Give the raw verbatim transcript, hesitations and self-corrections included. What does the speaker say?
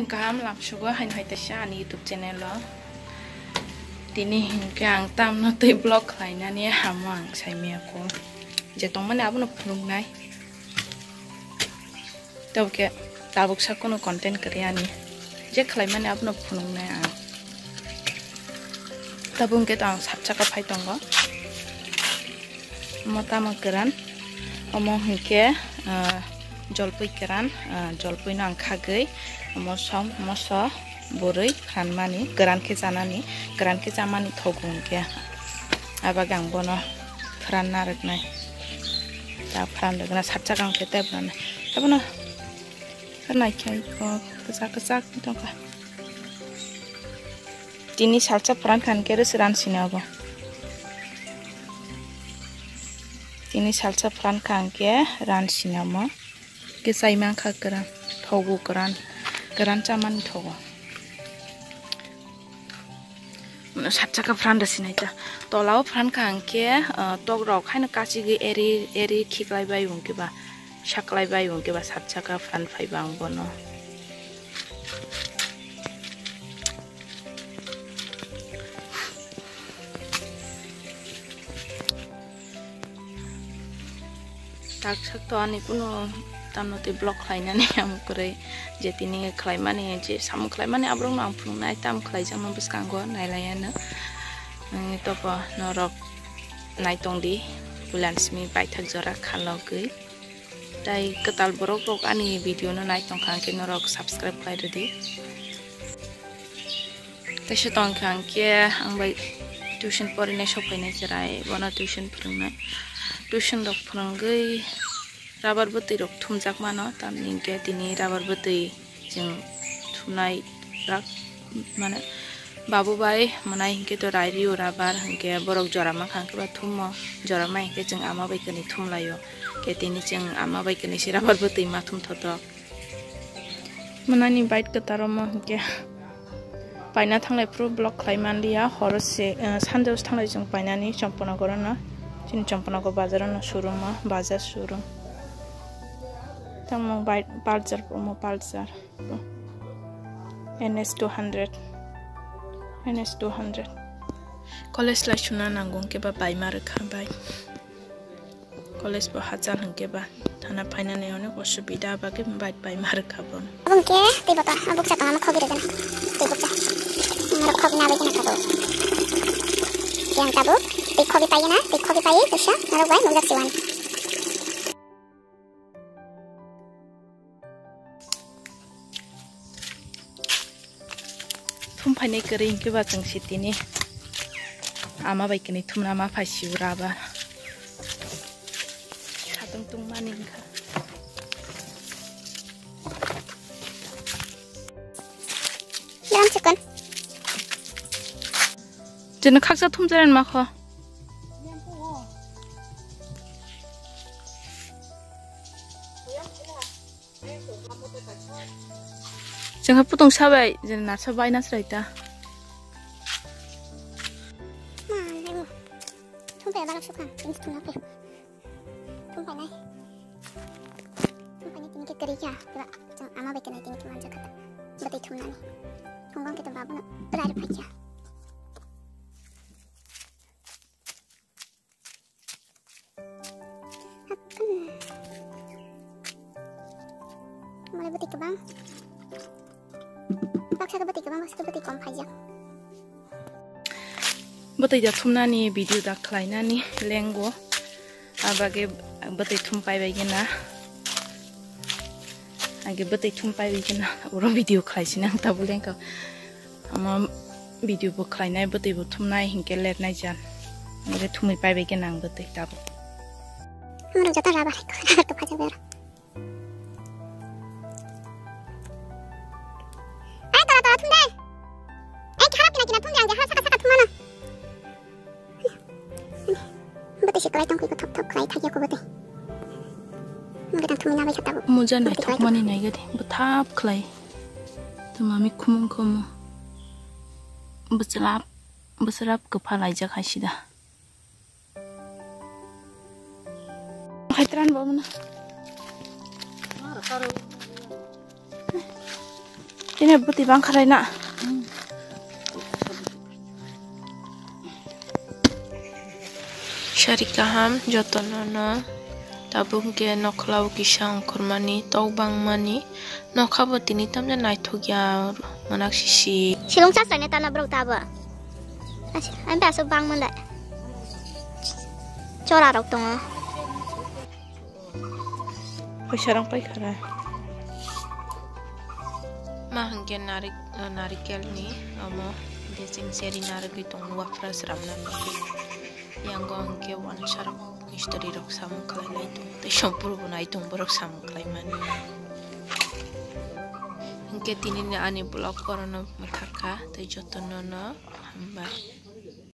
Kaham lamsugo haino hai taisa ani YouTube channel o. Tini hinkhe ang tamno tei vlog khlainani hamo ang saimaya kho. Je tongmani abono phunuknai. Tabuk khe tabuk sa kono content kwrwi ani. Je khlaimani abono phunuknai ang. Tabuk hwnkhe to ang sat saka phai tongo. Omo tamo kwran, omo hinkhe, ah, jolpui kwran, ah, jolpuino ang khagwi, omo som moso borwi phanmani, kwran khe chanani, kwran khe chamani thogo hinkhe. Abagwi ang bono phan narwknai. Ta phan rwgwna sat saka hinkhe tei bono, tei bono naikhe kok kwchak kwchak tongkha. Tini salsa pran kha hinkhe rwse ran sina obo. Tini salsa pran kha hinkhe ran sina omo. Khe chai mankha kwran, thogo kwran, kwran chamani thogo. Sat saka pran da sinai ta. Tolao pran kha hinkhe, ah, tok rok haino kachigwi eri, eri khiklai bai hinkhe ba, saklai bai hinkhe ba sat saka pran phai ba ang bono. Tak sak to ani kuno tamno tei vlog khlainani amo kwrwi je tini khlaimani je samung khlaimani aborokno ang phunuknai tam khlaijakno bwskango nailaiano. Wngwi tobo norok naitongdi puila simi baithak jora khalogwi. Tai kwtal borok rok ani video no nai tongkha hwnkhe norok subscribe khlai rwdi. Teisa tongkha hwnkhe ang bai tuition porinai sok phainai chwrai, bono tuition phwrwngnai. Tuition rok phwrwngwi rubber bwtwi rok thumjak mano, tamni hwnkhe tini rubber bwtwi chwng thumnai rak, mane, babu bai mwnai hwnkhe to rai rio rubber, hwnkhe borok jora mankha hwnkhe ba thumo, jora mai hwnkhe chwng ama bai kwnwi thumlaio, hwnkhe tini chwng ama bai kwnwi se rubber bwtwi ma thum thotok. Mwnani bike kwtaro mo hwnkhe paina thanglai phuru vlog khlai manliya, horo se, eh, sanjao thanglai chwng painani Champanagar no, chini Champanagar bazar no showroom o, bazar showroom. Tamo bike Pulsar, omo Pulsar, N S two hundred, N S two hundred. College lai suna nango hwnkhe ba paima rwkha bai. College bo hachal hwnkhe ba thana phainani onek osubida, abagwi bike bai ma rwkha bo. Abo hwnkhe tei bota, a bukcha tongma khogwi rwgana. Tei bukcha. Norok khogwi nabai kheno khago. Yang tabuk tei khogwi paiyana, tei khogwi paiwi twisa norok bai nukjak siwan. Thum phainai kwrwi hwnkhe ba chwng sitini ama bai kwnwi thumna ma phai si ura ba. Satung tungmani wngkha. Gram chikon. Chwngno khaksa thum charen ma kho. Chwngkha putong sabai, je narsa bai nasrai ta. Ma, nai mo. Thum pe balok sukha, ini thum na pe. Thum pe nai. Thum pe nai tini ke kari kya, kira, chwng ama bai ke nai tini ke manja kata. Bati thum nani. Thum bang ke to babu na, rai rai kya. Malai bwtwi kwbang. Baksa khe bwtwi kwbang, baksa khe bwtwi kom phaijak. Bwtwi da thumnani video da khlainani lengo. Abagwi bwtwi thum paibai gena. Age bwtwi thum paibai gena. Oro video khlaisina ang tabuk lengkha. Omo video bo khlainai, bwtwi bo thumnai hinkhe lernai jan. Hinkhe thumwi paibai khe nang bwtwi tabuk. Amorok joto rubber, rubber to phajak bai oro. Ai, tora, tora, thum de. Ai, kharap kina, kina, thum de, ang de, ha, saka, saka, thum mano. Bwtwi se kwlai tongkhe, thok thok khlai thakya kho bwtwi. Bwtwi thumwi nabai kha tabuk. Muja naithokmani naigadi, bwthap khlai. Twmami khumung khumu. Bwswrap, bwswrap kwpha laijak hai sida. Hai tran bo mano. Ini buti bang khalai na. Sari kaham jotono no tabuk ke nokhlao kisa ongkhormani tok bangmani nokha bo tini tamjani naithok ya manak sisi. Silung chasai ne tana borok tabo. Asi, ang ta asuk bang mandai. Chora rok tongo. Paisa rang pai khara. Ma hwnkhe narik-, narikel ni omo desing seri narigwi tongo wafra sramna bagwi. Yango hwnkhe wansa rok mistri rok samung khlai lai tongo tei sompuru bo nai tongo borok samung khlai mani. Hwnkhe tini ni ani vlog orono mwthakha tei jotono no hambai.